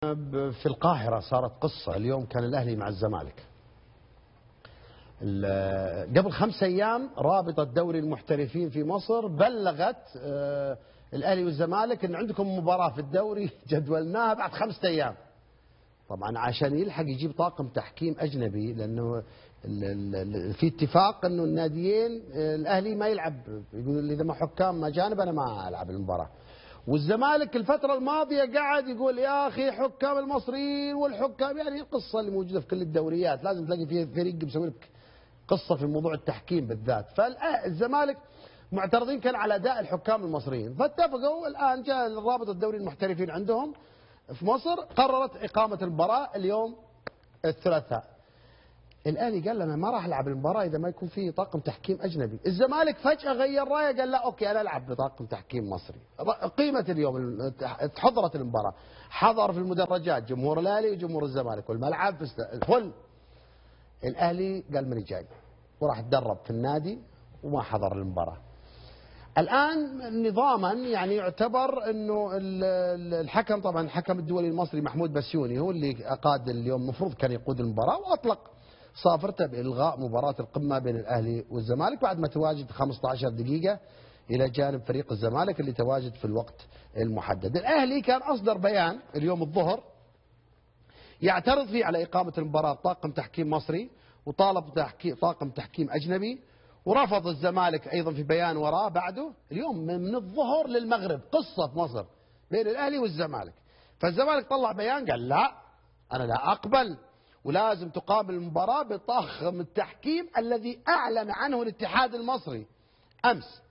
في القاهرة صارت قصة اليوم، كان الأهلي مع الزمالك. قبل 5 أيام رابطة دوري المحترفين في مصر بلغت الأهلي والزمالك أن عندكم مباراة في الدوري جدولناها بعد 5 أيام. طبعا عشان يلحق يجيب طاقم تحكيم أجنبي، لأنه في اتفاق أنه الناديين الأهلي ما يلعب، يقول إذا ما حكام أجانب أنا ما ألعب المباراة. والزمالك الفترة الماضية قاعد يقول يا أخي حكام المصريين والحكام، يعني القصة اللي موجودة في كل الدوريات لازم تلاقي فيه فريق مسوي لك قصة في موضوع التحكيم بالذات. فالزمالك معترضين كان على أداء الحكام المصريين، فاتفقوا الآن جاء رابطة الدوري المحترفين عندهم في مصر قررت إقامة المباراة اليوم الثلاثاء. الأهلي قال أنا ما راح ألعب المباراة إذا ما يكون في طاقم تحكيم أجنبي. الزمالك فجأة غير رأيه قال لا okay أنا ألعب بطاقم تحكيم مصري. قيمة اليوم حضرت المباراة، حضر في المدرجات جمهور الأهلي وجمهور الزمالك والملعب full. الأهلي قال ماني جاي، وراح تدرب في النادي وما حضر المباراة. الآن نظاما يعني يعتبر أنه الحكم، طبعا الحكم الدولي المصري محمود بسيوني هو اللي أقاد اليوم، المفروض كان يقود المباراة، وأطلق صافرته بإلغاء مباراة القمة بين الأهلي والزمالك بعد ما تواجد 15 دقيقة إلى جانب فريق الزمالك اللي تواجد في الوقت المحدد. الأهلي كان أصدر بيان اليوم الظهر يعترض فيه على إقامة المباراة طاقم تحكيم مصري، وطالب طاقم تحكيم أجنبي، ورفض الزمالك أيضا في بيان وراه بعده اليوم من الظهر للمغرب. قصة في مصر بين الأهلي والزمالك. فالزمالك طلع بيان قال لا أنا لا أقبل، ولازم تقام المباراة بطاقم التحكيم الذي أعلن عنه الاتحاد المصري أمس.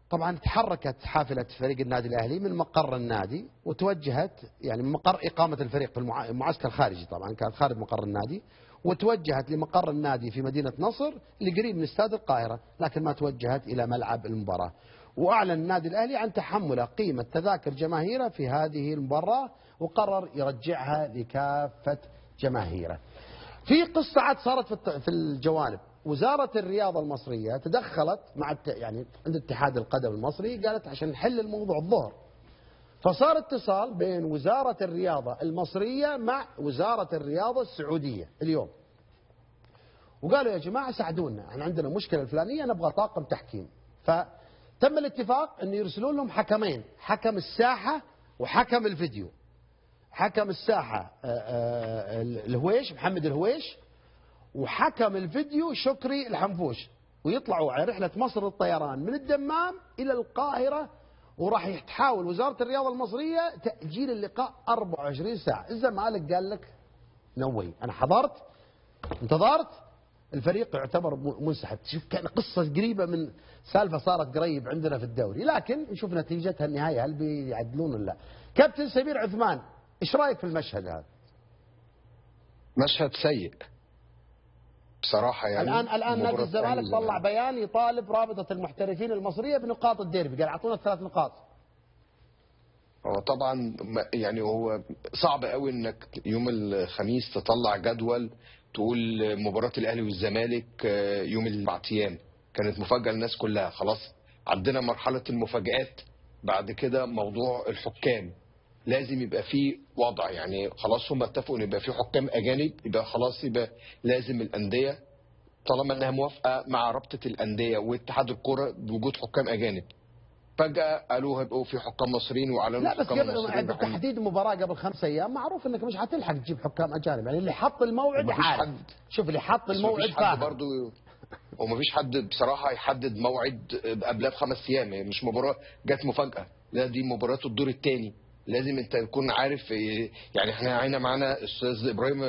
طبعا تحركت حافلة فريق النادي الأهلي من مقر النادي وتوجهت، يعني من مقر إقامة الفريق في المعسكر الخارجي، طبعا كانت خارج مقر النادي، وتوجهت لمقر النادي في مدينة نصر اللي قريب من استاد القاهرة، لكن ما توجهت إلى ملعب المباراة. وأعلن النادي الأهلي عن تحمله قيمة تذاكر جماهيره في هذه المباراة، وقرر يرجعها لكافة جماهيره. في قصة عاد صارت في الجوانب. وزارة الرياضة المصرية تدخلت مع يعني عند اتحاد القدم المصري، قالت عشان نحل الموضوع الظهر. فصار اتصال بين وزارة الرياضة المصرية مع وزارة الرياضة السعودية اليوم، وقالوا يا جماعة ساعدونا، احنا عندنا مشكلة الفلانية نبغى طاقم تحكيم. فتم الاتفاق ان يرسلون لهم حكمين، حكم الساحة وحكم الفيديو. حكم الساحة الهويش محمد الهويش، وحكم الفيديو شكري الحنفوش، ويطلعوا على رحلة مصر للطيران من الدمام إلى القاهرة. وراح تحاول وزارة الرياضة المصرية تأجيل اللقاء 24 ساعة. الزمالك قال لك نوي، أنا حضرت انتظرت، الفريق يعتبر منسحب. شوف كان قصة قريبة من سالفة صارت قريب عندنا في الدوري، لكن نشوف نتيجتها النهاية هل بيعدلون ولا لا. كابتن سمير عثمان، ايش رايك في المشهد هذا؟ مشهد سيء بصراحة. يعني الان نادي الزمالك طلع بيان يطالب رابطه المحترفين المصرية بنقاط الديربي، قال اعطونا 3 نقاط. هو طبعا يعني هو صعب قوي انك يوم الخميس تطلع جدول تقول مباراة الاهلي والزمالك يوم 4 ايام، كانت مفاجاة للناس كلها. خلاص عندنا مرحلة المفاجآت، بعد كده موضوع الحكام لازم يبقى فيه وضع، يعني خلاص هم اتفقوا ان يبقى فيه حكام اجانب، يبقى خلاص يبقى لازم الاندية طالما انها موافقة مع رابطه الاندية واتحاد الكورة بوجود حكام اجانب. فجاة قالوا هيبقوا في حكام مصريين واعلنوا. لا بس قبل تحديد المباراة قبل 5 ايام معروف انك مش هتلحق تجيب حكام اجانب، يعني اللي حط الموعد عارف. شوف اللي حط الموعد فاهم برضه، ومفيش حد بصراحة يحدد موعد قبلها ب5 ايام، يعني مش مباراة جت مفاجاة، لا دي مباراة الدور الثاني، لازم انت تكون عارف. يعني احنا هنا معانا الاستاذ ابراهيم،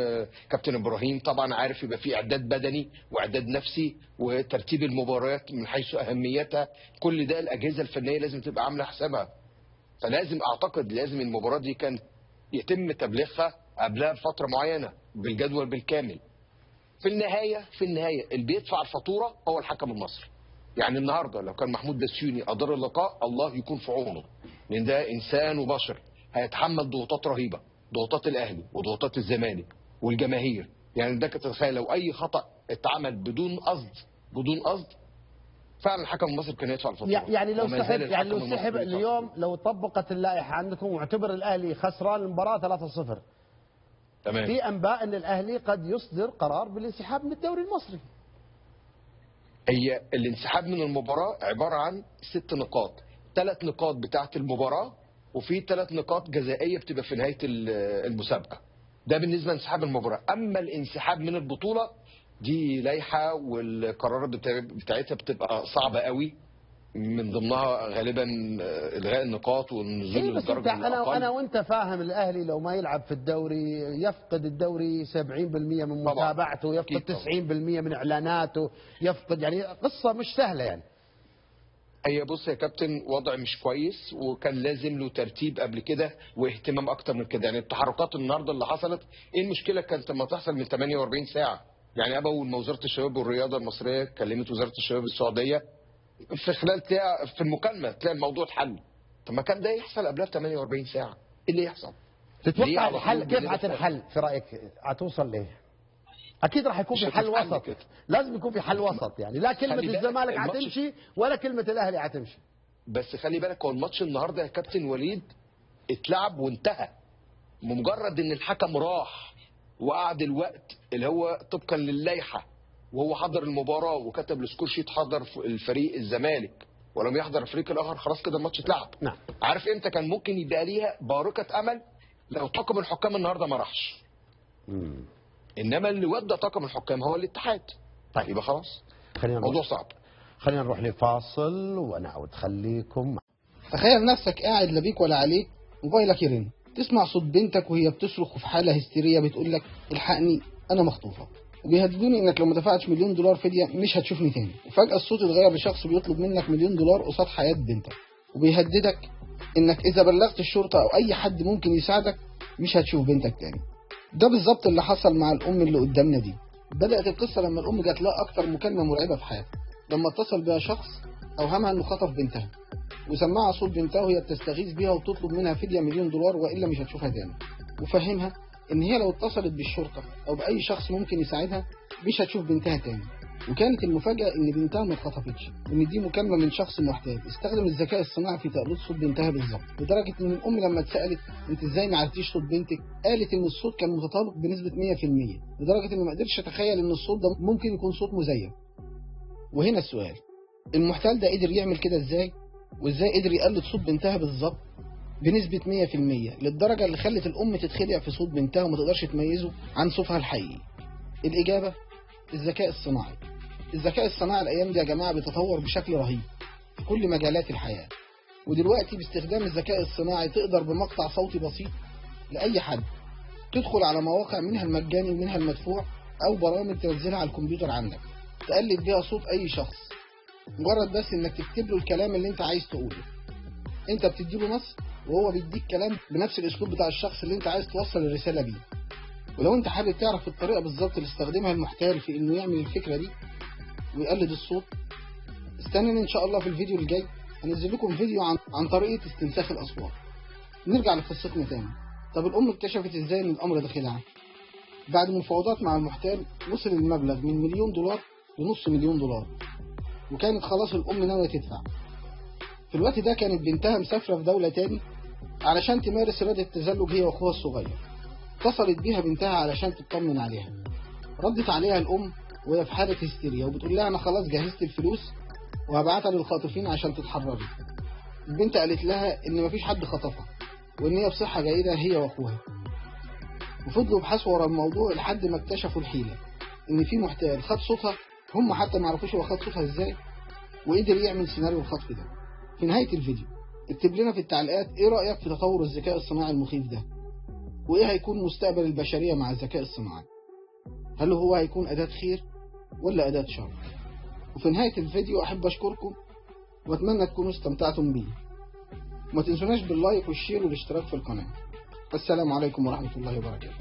كابتن ابراهيم طبعا عارف يبقى في اعداد بدني واعداد نفسي وترتيب المباريات من حيث اهميتها، كل ده الاجهزة الفنية لازم تبقى عامله حسابها. فلازم اعتقد لازم المباراة دي كان يتم تبليغها قبلها بفترة معينة بالجدول بالكامل. في النهاية اللي بيدفع الفاتورة هو الحكم المصري. يعني النهارده لو كان محمود بسيوني ادار اللقاء الله يكون في عونه، لان ده انسان وبشر هيتحمل ضغوطات رهيبة، ضغوطات الاهلي وضغوطات الزمالك والجماهير. يعني ده تتخيل لو اي خطا اتعمل بدون قصد فعلا الحكم المصري كان يدفع الفاتورة. يعني لو سحب، يعني لو سحب اليوم، لو طبقت اللائحة عندكم واعتبر الاهلي خسران المباراة 3-0، تمام، في انباء ان الاهلي قد يصدر قرار بالانسحاب من الدوري المصري. هي الانسحاب من المباراة عبارة عن 6 نقاط، 3 نقاط بتاعه المباراة وفي 3 نقاط جزائيه بتبقى في نهاية المسابقة. ده بالنسبة لانسحاب المباراة. اما الانسحاب من البطولة دي لائحة والقرارات بتاعتها بتبقى صعبة قوي، من ضمنها غالبا الغاء النقاط والنزول للدرجة الاقل. انا وانت فاهم الاهلي لو ما يلعب في الدوري يفقد الدوري 70% من متابعته، يفقد 90% من اعلاناته، يفقد، يعني قصة مش سهلة يعني. هي بص يا كابتن، وضع مش كويس وكان لازم له ترتيب قبل كده واهتمام اكتر من كده. يعني التحركات النهارده اللي حصلت، ايه المشكلة كانت لما تحصل من 48 ساعة؟ يعني اول ما وزارة الشباب والرياضة المصرية كلمت وزارة الشباب السعودية في خلال في المكالمة تلاقي الموضوع اتحل. طب ما كان ده يحصل قبلها ب 48 ساعة، ايه اللي يحصل؟ تتوقع الحل كيف هتنحل في رايك؟ هتوصل ليه؟ اكيد راح يكون في حل وسط، لازم يكون في حل وسط، يعني لا كلمة الزمالك هتمشي ولا كلمة الاهلي هتمشي. بس خلي بالك، هو الماتش النهارده يا كابتن وليد اتلعب وانتهى، بمجرد ان الحكم راح وقعد الوقت اللي هو طبقا للائحه، وهو حضر المباراة وكتب ال score sheet، حضر الفريق الزمالك ولم يحضر الفريق الاخر، خلاص كده الماتش اتلعب. نعم. عارف امتى كان ممكن يبقى ليها باركه امل؟ لو طاقم الحكام النهارده ما راحش. انما اللي ودى طاقم الحكام هو الاتحاد. طيب يبقى خلاص الموضوع صعب. خلينا نروح لفاصل ونعود، خليكم. تخيل نفسك قاعد لا بيك ولا عليك، موبايلك يرن، تسمع صوت بنتك وهي بتصرخ وفي حاله هستيريه بتقول لك الحقني انا مخطوفه، وبيهددوني انك لو ما دفعتش $1,000,000 فدية مش هتشوفني تاني. وفجاة الصوت اتغير لشخص بيطلب منك $1,000,000 قصاد حياة بنتك، وبيهددك انك اذا بلغت الشرطة او اي حد ممكن يساعدك مش هتشوف بنتك تاني. ده بالظبط اللي حصل مع الام اللي قدامنا دي. بدات القصة لما الام جات لها اكتر مكالمة مرعبة في حياتها، لما اتصل بها شخص اوهمها انه خطف بنتها، وسمعها صوت بنتها وهي بتستغيث بيها وتطلب منها فدية $1,000,000 والا مش هتشوفها تاني، وفهمها ان هي لو اتصلت بالشرطة او باي شخص ممكن يساعدها مش هتشوف بنتها تاني. وكانت المفاجاة ان بنتها ما اتخطفتش، وان دي مكالمة من شخص محتال استخدم الذكاء الصناعي في تقليد صوت بنتها بالظبط، لدرجة ان الام لما اتسالت انت ازاي ما عرفتيش صوت بنتك، قالت ان الصوت كان متطابق بنسبة 100%، لدرجة ان ما قدرتش اتخيل ان الصوت ده ممكن يكون صوت مزيف. وهنا السؤال، المحتال ده قدر يعمل كده ازاي؟ وازاي قدر يقلد صوت بنتها بالظبط بنسبة 100% للدرجة اللي خلت الأم تتخدع في صوت بنتها وما تقدرش تميزه عن صوتها الحقيقي؟ الإجابة الذكاء الصناعي. الذكاء الصناعي الأيام دي يا جماعة بيتطور بشكل رهيب في كل مجالات الحياة، ودلوقتي باستخدام الذكاء الصناعي تقدر بمقطع صوتي بسيط لأي حد تدخل على مواقع منها المجاني ومنها المدفوع أو برامج تنزلها على الكمبيوتر عندك تقلد بيها صوت أي شخص، مجرد بس إنك تكتب له الكلام اللي أنت عايز تقوله. أنت بتديله نص وهو بيديك كلام بنفس الاسلوب بتاع الشخص اللي انت عايز توصل الرسالة بيه. ولو انت حابب تعرف الطريقة بالظبط اللي استخدمها المحتال في انه يعمل الفكرة دي ويقلد الصوت، استنوني ان شاء الله في الفيديو الجاي، هنزل لكم فيديو عن طريقه استنساخ الاصوات. نرجع لقصتنا تاني. طب الام اكتشفت ازاي ان الامر ده خدعه؟ بعد مفاوضات مع المحتال وصل المبلغ من $1,000,000 ل$500,000، وكانت خلاص الام ناوية تدفع. في الوقت ده كانت بنتها مسافرة في دولة تاني علشان تمارس رياضة التزلج هي واخوها الصغير. اتصلت بيها بنتها علشان تطمن عليها. ردت عليها الأم وهي في حالة هستيريا وبتقول لها أنا خلاص جهزت الفلوس وهبعتها للخاطفين عشان تتحرري. البنت قالت لها إن مفيش حد خطفها وإن هي بصحة جيدة هي واخوها. وفضلوا يبحثوا ورا الموضوع لحد ما اكتشفوا الحيلة، إن في محتال خد صوتها، هم حتى معرفوش هو خد صوتها إزاي، وقدر يعمل سيناريو الخطف ده. في نهاية الفيديو اكتب لنا في التعليقات ايه رأيك في تطور الذكاء الصناعي المخيف ده، وايه هيكون مستقبل البشرية مع الذكاء الصناعي؟ هل هو هيكون أداة خير ولا أداة شر؟ وفي نهاية الفيديو أحب أشكركم وأتمنى تكونوا استمتعتم بيه، وما تنسوناش بال like وال share والاشتراك في القناة. السلام عليكم ورحمة الله وبركاته.